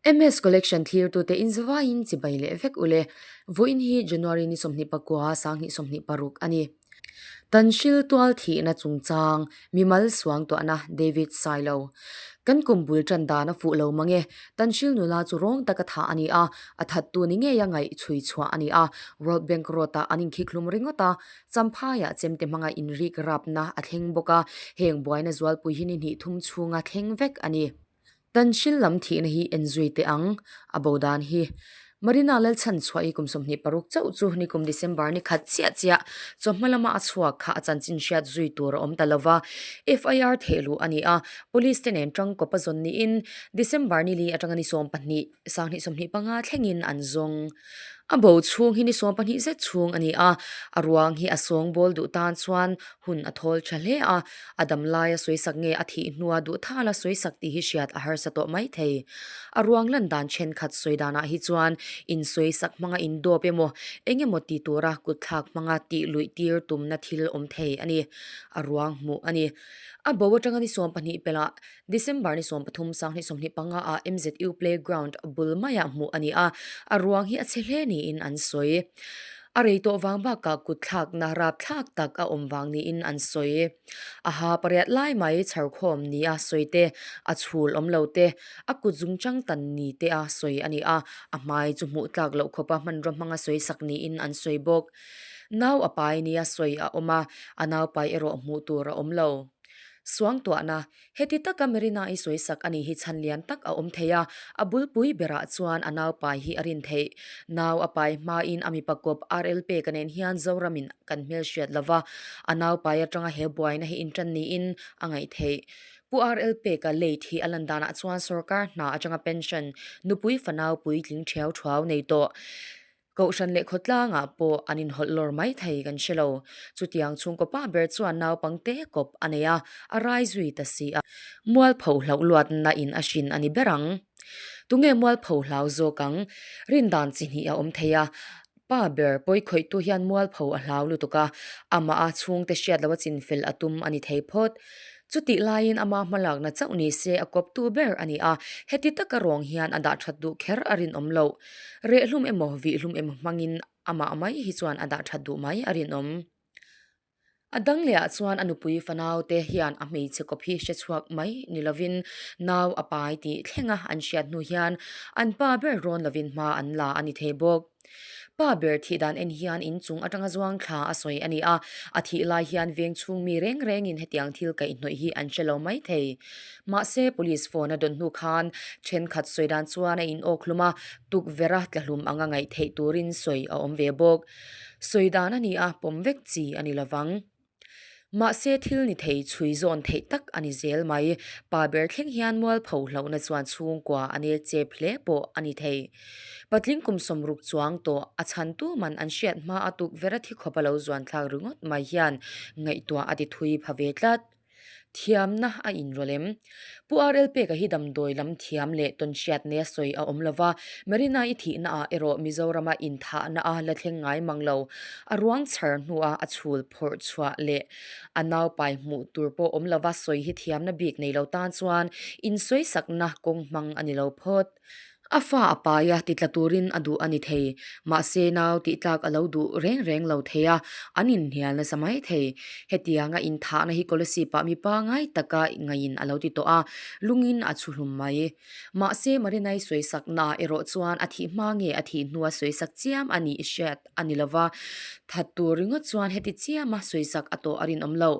MS Collection thlirtute inzavaiin chibai leh vek ule. Vawiin hi January ni 29 2026 a ni. Tanhril tual thihna chungchang mimal suangtuahna David Sailo. Kan kum bul tan dan a fuh lo mang e. Tanhril nula chu rawng taka thah a ni a, a thattu ni ngeia ngaih chhui chhuah a ni a. World Bank Road-ah an inkhiklum ringawt a, Champhaiah chemte hmanga inrik rapna a thleng bawk a, heng buaina zualpui hi ni hnih thum chhunga thleng vek a ni. Tanhril lam thihna hi en zui teh ang, a bo dan hi. Marina Lalchhan chhuah i kum 26 chauh chu nikum December ni khat chiah chiah chawhma lama a chhuak kha a chanchin hriat zui tur a awm ta lova, FIR thehluh a ni a, Police te nen tangkawp a zawn niin December ni li atanga ni 12, 2025 thlengin an zawng. A bo chhung hi ni 12 zet chhung a ni a, a ruang hi a sawngbawl duh tan chuan Hun a thawl tha hle a, a dam laia sawisak nge a thih hnua duh thala sawisak tih hi hriat a harsa tawh mai thei. A ruang lan dan thenkhat sawi danah hi chuan insawisak hmanga indawp emaw eng emaw ti tura kutthlak hmanga tih luih tir tumna thil awm thei a ni. A ruang hmuh a ni. A bo atanga ni 12 pelh ah December ni 13 2025 ah MZU playground bul maiah hmuh a ni a, a ruang hi a chhe hle niin an sawi. A rei tawh vang bakah kutthlakna rapthlak tak a awm vang niin an sawi. A ha pariat lai mai chharkhawm nia sawi te, a chhul awm lo te, a kut zungchang tan ni te a sawi a ni a, a hmai chu hmuh tlak loh khawpa hmanraw hmanga sawi sak niin an sawi bawk. Nau a pai nia sawi a awm a, a naupai erawh hmuh tur a awm lo. Suangtuahna, Heti taka Marina-i sawisak a nih hi chhan lian tak a awm thei a, a bulpui berah chuan a nau pai hi a rin theih. Nau a pai hmain a mipa kawp RL Peka nen hian Zoramin kan hmelhriat lo va, a nau pai atanga he buaina hi intan niin a ngaih theih. Pu RL Peka late hi a lan danah chuan sorkar hna atanga pension, nupui fanau puitling thiau thuau nei tawh. Kohhran leh khawtlangah pawh an inhawlh lawr mai thei kan hre lo. Chutiang chhungkaw pa ber chuan naupangte kawp a nei a, a rai zui ta si a. Mualpho hlauh luatna in a hrin a ni ber ang. Tunge mualpho hlau zawk ang? Rindan chi hnih a awm thei a. Pa ber pawikhawihtu hian mualpho a hlau lutuk a, amah a chhungte hriat loh a chinfel a tum a ni thei phawt. Chutih laiin ama hmalakna chauh ni se a kawptu ber a ni a, heti taka rawng hian a dah that duh kher a rinawm loh. Rehhlum emaw vihlum emaw hmangin amah mai hi chuan a dah that duh mai a rinawm. A dang lehah chuan a nupui fanaute hian a hmeichhe kawp hi hre chhuak mai ni lovin nau a pai tih thlenga an hriat hnu hian an pa ber rawn lovin hma an la a ni thei bawk. Pa ber thih dan en hian inchung atanga zuang thla a sawi a ni a, a thih lai hian veng chhung mi reng rengin hetiang thil kaihhnawih hi an hre lo mai thei. Mahse, police phone a dawn hnu khan thenkhat sawi dan chuan a inawk hlum a, tukverh a tla hlum anga ngaih theih turin sawi a awm ve bawk. Sawi dan a ni a, pawm vek chi a ni lovang. Mahse, thil ni thei chhui zawn theih tak a ni zel mai. Pa ber thleng hian mualpho hlauhna chuan chhungkua a nel chep hle pawh a ni thei. Patling kum 60 chuang tawh a chhantu man an hriat hma a tukverh a thi khawp a lo zuan thlak ringawt mai hian ngaihtuah a ti thui pha ve tlat. Thiamna a inrawlh em? Pu RL Peka hi damdawi lam thiam leh tawnhriat nia sawi a awm lova, Marina-i thihna ah erawh Mizorama inthahna a la thleng ngai mang lo. A ruang chhar hnua a chhul phawrh chhuah leh a naupai hmuh tur pawh awm lova sawi hi thiamna bik nei lo tan chuan insawisakna kawng hmang a ni lo phawt. A fa a pai a, titla turin a duh a ni thei. Mahse, nau tihtlak a lo duh reng reng lo thei a, an inhnial nasa mai thei. Hetianga inthahna hi Kolasib ah mipa ngai taka ngaiin a lo ti tawh a, lungin a chhu hlum mai. Mahse, Marinai sawisakna erawh chuan a thih hma nge a thih hnua sawisak chiam a nih hriat a ni lova, that tur ringawt chuan heti chiama sawisak a tawh a rinawm lo.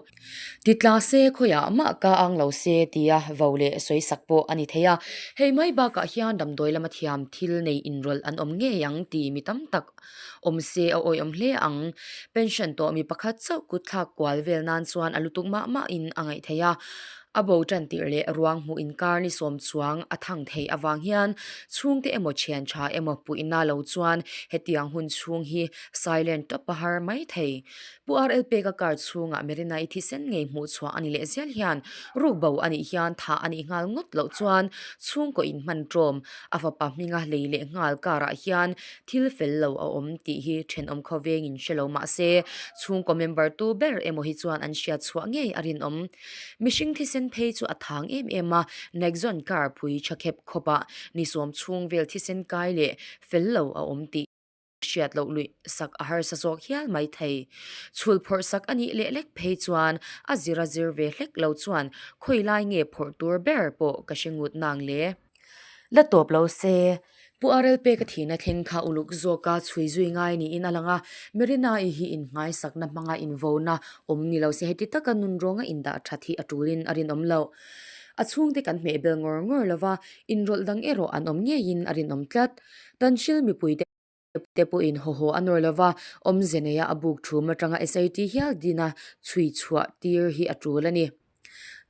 Ti tla se khawiah mah ka ang lo se tia vo leh sawisak pawh a ni thei a, hei mai bakah hian damdawi lama thiam thil nei inrawlh an awm ngei ang tih mi tam tak awm se a awihawm hle ang. Pension tawh mi pakhat chauh kut thlak kual vel nan chuan a lutuk mah mahin a ngaih theih a, A bo tan tirh leh ruang hmuh inkar ni sawm chuang a thang theih avang hian chhungte emaw thian tha emaw puihna lo chuan hetiang hun chhung hi silent tawp a har mai thei. Pu RL Peka car chhungah Marina i thisen ngei hmuh chhuah a ni leh zel hian ruk bo a nih hian thah a nih nghal ngawt loh chuan chhungkaw inhman ṭawm a fapa hminga lei leh nghal car ah hian thil fel lo a awm tih hi thenawm khawvengin hre lo mah se chhungkaw member tu ber emaw hi chuan an hriat chhuah ngei a rinawm. Mihring thisen. Thisen phei chu a thang em em a, Nexon car phui tha khep khawpah ni sawm chhung vel thisen kai leh fel lo a awm tih hriat loh luih sak a harsa zawk hial mai thei. Chhul phawrh sak a nih leh lek phei chuan a zir a zir ve hlek lo chuan khawi lai nge phawrh tur ber pawh ka hre ngut nang le. La tawp lo se, Pu Arel peka thihna thleng kha uluk zawka chhui zui ngai niin a lang a, Marina-i hi innghaisakna hmanga invona awm ni lo se heti taka nun rawnga indah that hi a tulin a rinawm loh. A chhungte kan hmeh bel ngawr ngawr lo va, inrawlh dang erawh an awm ngeiin a rinawm tlat. Tanhril mipuite te pawhin haw haw a nawr lo va, awmze neia a buk thum atanga SIT hial dina chhui chhuah tir hi a tul a ni.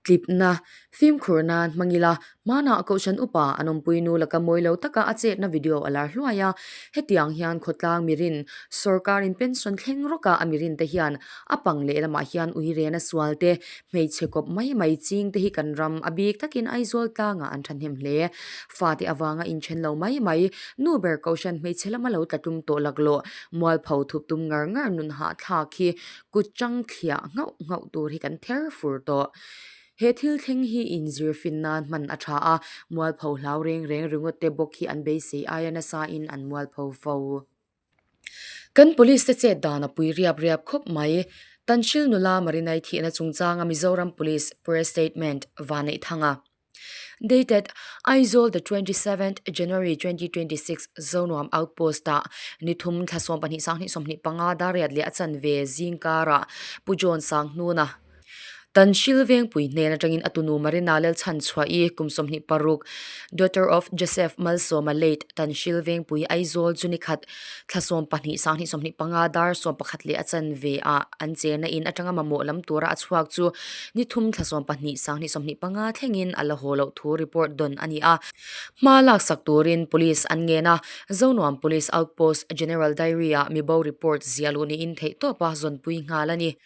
Tlipna, fimkhur nan hmang ila, hmanah Kohhran upa an awmpui nu laka mawi lo taka a chetna video a lar hluai a, hetiang hian khawtlang mirin, sawrkarin pension thleng rawka a mirin te hian a pang lehlamah hian uirena sual te, hmeichhe kawp mai mai ching te hi kan ram a bik takin Aizawl tlangah an thahnem hle. Fate avanga inthen lo mai mai, nu ber Kohhran hmeichhe lama lo tla tum tawh laklawh, mualpho thup tum ngar ngar nun hahthlak hi Kut chang thliah nghauh nghauh tur hi kan ther fur tawh. He thil thleng hi inzir fin nan hman a tha a, mualpho hlau reng reng ringawt te bawk hi an beisei aia nasa in an mualpho fo. Kan police te chet dan a pui riap riap khawp mai. Tanhril nula Marinai thihna chungchanga Mizoram Police Press Statement Vaneihthanga. Dated, Aizawl the 27th January 2026 Zonuam Outpost ah ni thum thla 12 sanghnih 25 dariat leh a chanve zing karah Pu John Sanghnuna Tanhril Vengpui hnen atangin a tunu Marina Lalchhanchhuahi kum 26 daughter of Joseph Malsawma late Tanhril Vengpui Aizawl chu ni khat thla 12 sanghnih 25 dar 11 leh a chanve ah an chena in atanga mamawh lam tura a chhuak chu Ni thum thla 12 sanghnih 25 thlengin a la haw loh thu report dawn a ni a. Hma laksak turin Police an ngen a, Zonuam Police Outpost General Diary-ah mibo report ziah luh niin theihtawpa zawnpui nghal a ni.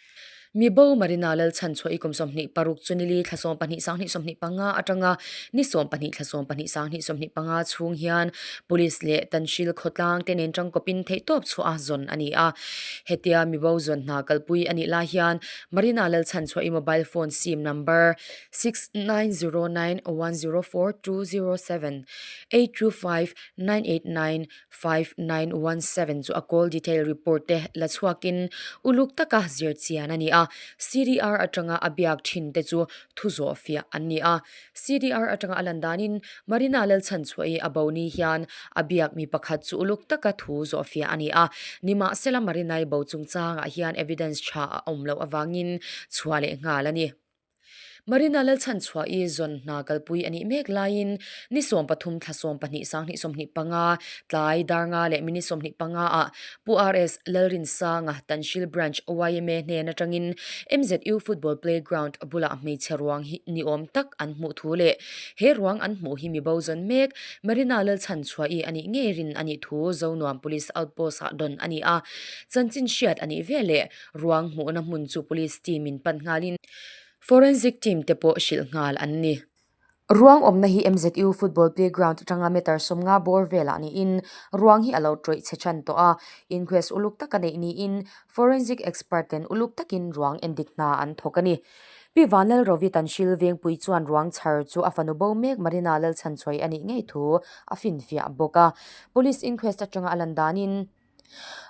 Mibo Marina Lalchhanchhuahi kum 26 chu nili thla 12 sanghnih 25 atanga ni 12 thla 12 sanghnih 25 chhung hian Police leh Tanhril khawtlang te nen tangkawpin theihtawp chhuah a zawn a ni a. Hetia mibo zawn hna kalpui a nih lai hian Marina Lalchhanchhuahi mobile phone sim number 6909104207 8259895917 chu a call detail report te la chhuakin uluk taka zir chian a ni a, CDR atanga a biak thin te chu thu zawh fiah an ni a. CDR atanga a lan danin Marina Lalchhanchhuahi a bo ni hian a biak mi pakhat chu uluk taka thu zawhfiah a ni a. Nimahsela Marinai bo chungchangah hian evidence tha a awm loh avangin chhuah leh nghal a ni. Marina Lalchhanchhuahi zawn hna kalpui a nih mek laiin ni 13 thla 12 sanghnih 25 tlai darnga leh minute 25 ah Pu RS Lalrinsanga Tanhril Branch yma hnen atangin MZU Football Playground bulah hmeichhe ruang hi ni awm tak an hmuh thu leh he ruang an hmuh hi mibo zawn mek Marina Lalchhanchhuahi a nih ngei rin a nih thu Zonuam Police Outpost ah dawn a ni a. Chanchin hriat a nih veleh ruang hmuhna hmun chu Police team in pan nghalin Forensic team te pawh hrilh nghal an ni. Ruang awmna hi MZU Football Playground atanga meter 50 bawr velah niin ruang hi a lo tawih chhe than tawh a, inquest uluk taka neih niin Forensic expert ten uluk takin ruang endik hna an thawk a ni. Pi Vanlalrovi Tanhril Vengpui chuan ruang chhar chu a fanu bo mek Marina Lalchhanchhuai a nih ngei thu a finfiah bawk a, Police inquest atanga a lan danin,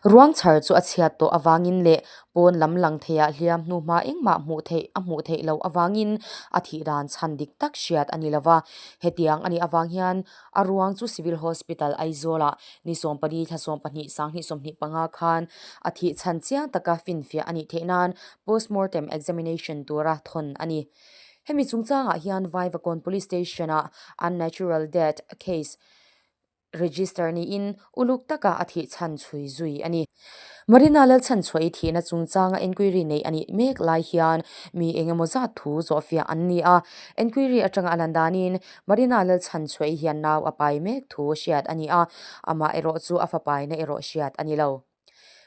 Ruang chhar chu a chhiat tawh avangin leh pawn lam lang theiah hliam hnuhma engmah hmuh theih a hmuh theih loh avangin a thih dan chhan dik tak hriat a ni lova. Hetiang a nih avang hian a ruang chu Civil Hospital Aizawlah ni 14 thla 12 sanghnih 25 khan a thih chhan chiang taka finfiah a nih theih nan postmortem examination tura thawn a ni. Hemi chungchangah hian Vaivakawn Police Station-ah unnatural death case Register niin uluk taka a thih chhan chhui zui a ni. Marina Lalchhanchhuahi thihna chungchanga enquiry neih a nih mek lai hian mi eng emaw zat thu zawhfiah an ni a. Enquiry atanga a lan danin Marina Lalchhanchhuahi hian nau a pai mek thu hriat a ni a, amah erawh chu a fapaina erawh hriat a ni lo.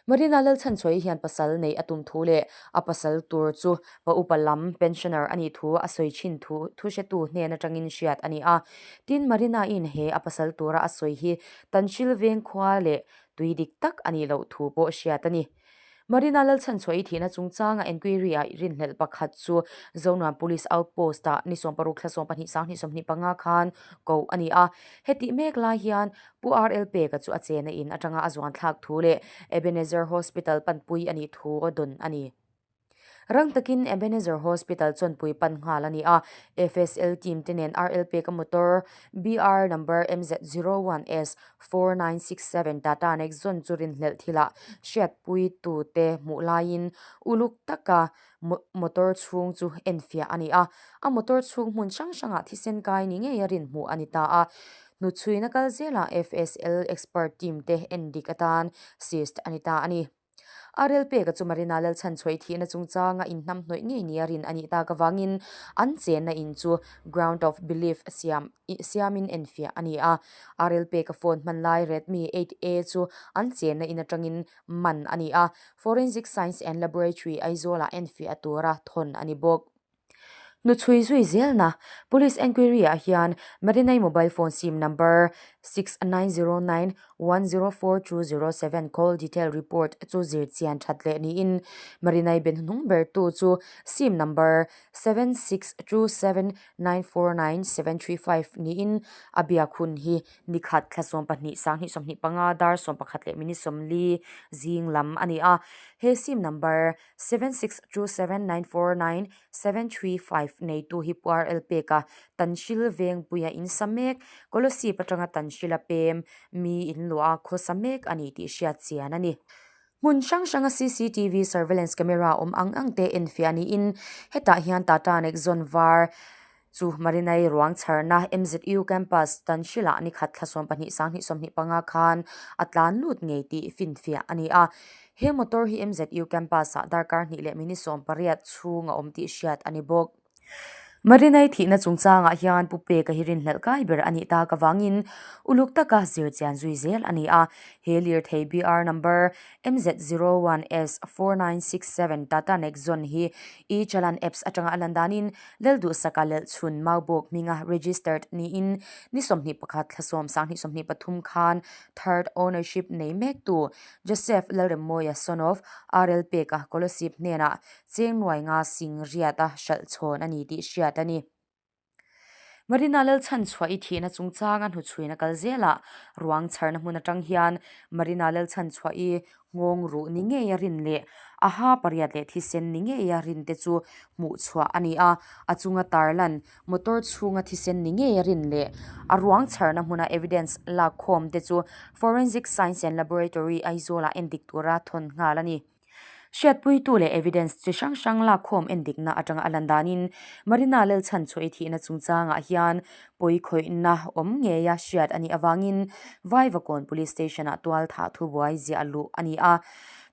Marina Lalchhanchhuahi hian pasal neih a tum thu leh a pasal tur chu pa upa lam pensioner a nih thu a sawi thin thu thuhretu hnen atangin hriat a ni a. Tin, Marina-in he a pasal tura a sawi hi Tanhril veng khua leh tui dik tak a nih loh thu pawh hriat a ni. Marina Lalchhanchhuahi thihna chungchanga enquiry-ah rinhlelh pakhat chu Zonuam Police Outpost-ah ni 16 thla 12 sanghnih 25 khan koh a ni a. Hetih mek lai hian Pu RL Peka chu a chena in atanga a zuanthlak thu leh Ebenezer Hospital panpui a nih thu a dawn a ni. Rang takin Ebenezer Hospital chawnpui pan nghal a ni a, FSL team te nen RL Peka motor BR number MZ 01S 4967 Tata Nexon chu rinhlelh thilah hriatpuitute hmuh laiin uluk taka motor chhung chu enfiah a ni a, a motor chhung hmun hrang hrangah thisen kai ni ngeia rin hmuh a ni ta a. Hnuchhuina kal zelah FSL expert team te endik atan cyst a ni ta a ni. A rel peka chu Marina Lalchhanchhuaih thihna chungchanga inhnamhnawih ngei nia rin a nih tak avangin an chenna in chu ground of belief siam siamin enfiah a ni a. A rel peka phone hman lai Redmi 8A chu an chenna in atangin man a ni a, Forensic Science and Laboratory Aizawlah enfiah tura thawn a ni bawk. Hnuchhui zui zelna Police Enquiry ah hian Marinai mobile phone sim number 6909104207 call detail report chu zir chian that leh niin Marinai ben hnung ber tu chu sim number 7627949735 niin a biak hun hi nikhat thla 12 sanghnih 25 dar 11 leh minute 40 zing lam a ni a. He sim number 7627949735 neitu hi Puar El peka Tanhril Vengpuia in sa mek, Kolosip atanga Tanhrila pem mi in luah a khawsa mek a ni tih hriat chian a ni. Hmun hrang hranga cctv surveillance camera awm ang ang te enfiah niin hetah hian Tata Nexon var Chu Marinai ruang chharna MZU Campus Tanhrilah ni khat thla 12 sanghnih 25 khan a tlan lut ngei tih finfiah a ni a. He motor hi MZU Campus-ah darkar hnih leh minute 18 chhung a awm tih hriat a ni bawk. Marinai thihna chungchangah hian Pu Peka hi rinhlelh kai ber a nih tak avangin uluk taka zir chian zui zel a ni a. He lirthei BR number MZ01S4967 Tata Nexon hi e-challan apps atanga a lan danin Lalduhsaka Lelhchhun Maubawk hminga registered niin ni 21 thla 10 sanghnih 23 khan third ownership nei mektu Joseph Lalremmawia son of RL Peka Kolosip hnenah cheng nuai nga sing riata hralh chhawn a ni tih hriat a ni. Marina Lalchhanchhuah i thihna chungchanga hnuchhuina kal zelah ruang chharna hmun atang hian Marina Lalchhanchhuah i nghawng ruh ni ngeia rin leh a ha pariat leh thisen ni ngeia rin te chu hmuh chhuah a ni a, a chunga tarlan motor chhunga thisen ni ngeia rin leh a ruang chharna hmuna evidence lakkhawm te chu Forensic Science and Laboratory Aizawl-ah endik tura thawn nghal a ni. Hriatpuitu leh evidence chi hrang hrang lakkhawm endikna atanga a lan danin Marina Lalchhanchhuahi thihna chungchangah hian pawi khawihna awm ngeia hriat a nih avangin Vaivakawn Police Station-ah tual thah thubuai ziah luh a ni a.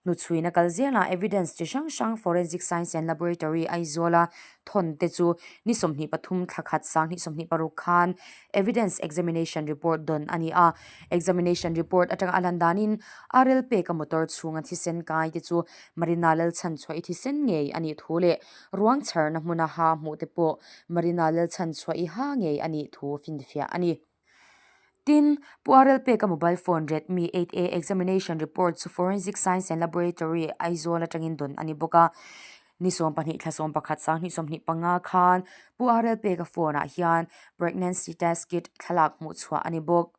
Hnuchhuina kal zelah evidence chi hrang hrang Forensic Science and Laboratory Aizawla thawn te chu ni 23 thla khat sanghnih 26 khan Evidence Examination Report dawn a ni a. Examination Report atanga a lan danin a rel peka motor chhunga thisen kai te chu Marina Lalchhanchhuah i thisen ngei a nih thu leh ruang chharna hmuna ha hmuh te pawh Marina Lalchhanchhuah i ha ngei a nih thu finfiah a ni. Tin, Pu RL Peka mobile phone Redmi 8A Examination Report chu Forensic Science and Laboratory, Aizawl atangin dawn a ni bawk a. Ni 12 thla 11 sanghnih 25 khan Pu RL Peka phone ah hian pregnancy test kit thlalak hmuh chhuah a ni bawk.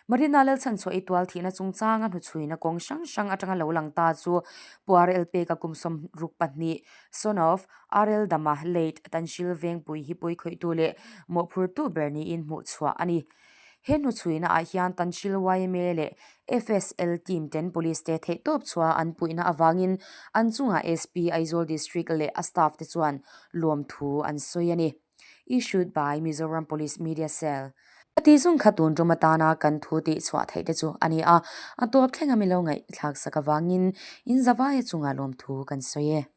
Marina Lalchhanchhuah i tual thihna chungchanga hnuchhuina kawng hrang hrang atanga lo lang ta chu Pu RL Peka kum 62 son of RL Dama late Tanhril Vengpui hi pui khawihtu leh mawhphurtu ber niin hmuh chhuah a ni. He hnuchhuina ah hian Tanhril yma leh FSL team ten police te theihtawp chhuah an puihna avangin an chungah SP Aizawl District leh a staff te chuan lawmthu an sawi a ni. Issued by Mizoram Police Media Cell. A tih zung kha tun tum atana kan thu tih chhuah theih te chu a ni a, a tawp thleng a milo ngaihthlak sak avangin in zavaia chungah lawmthu kan sawi e.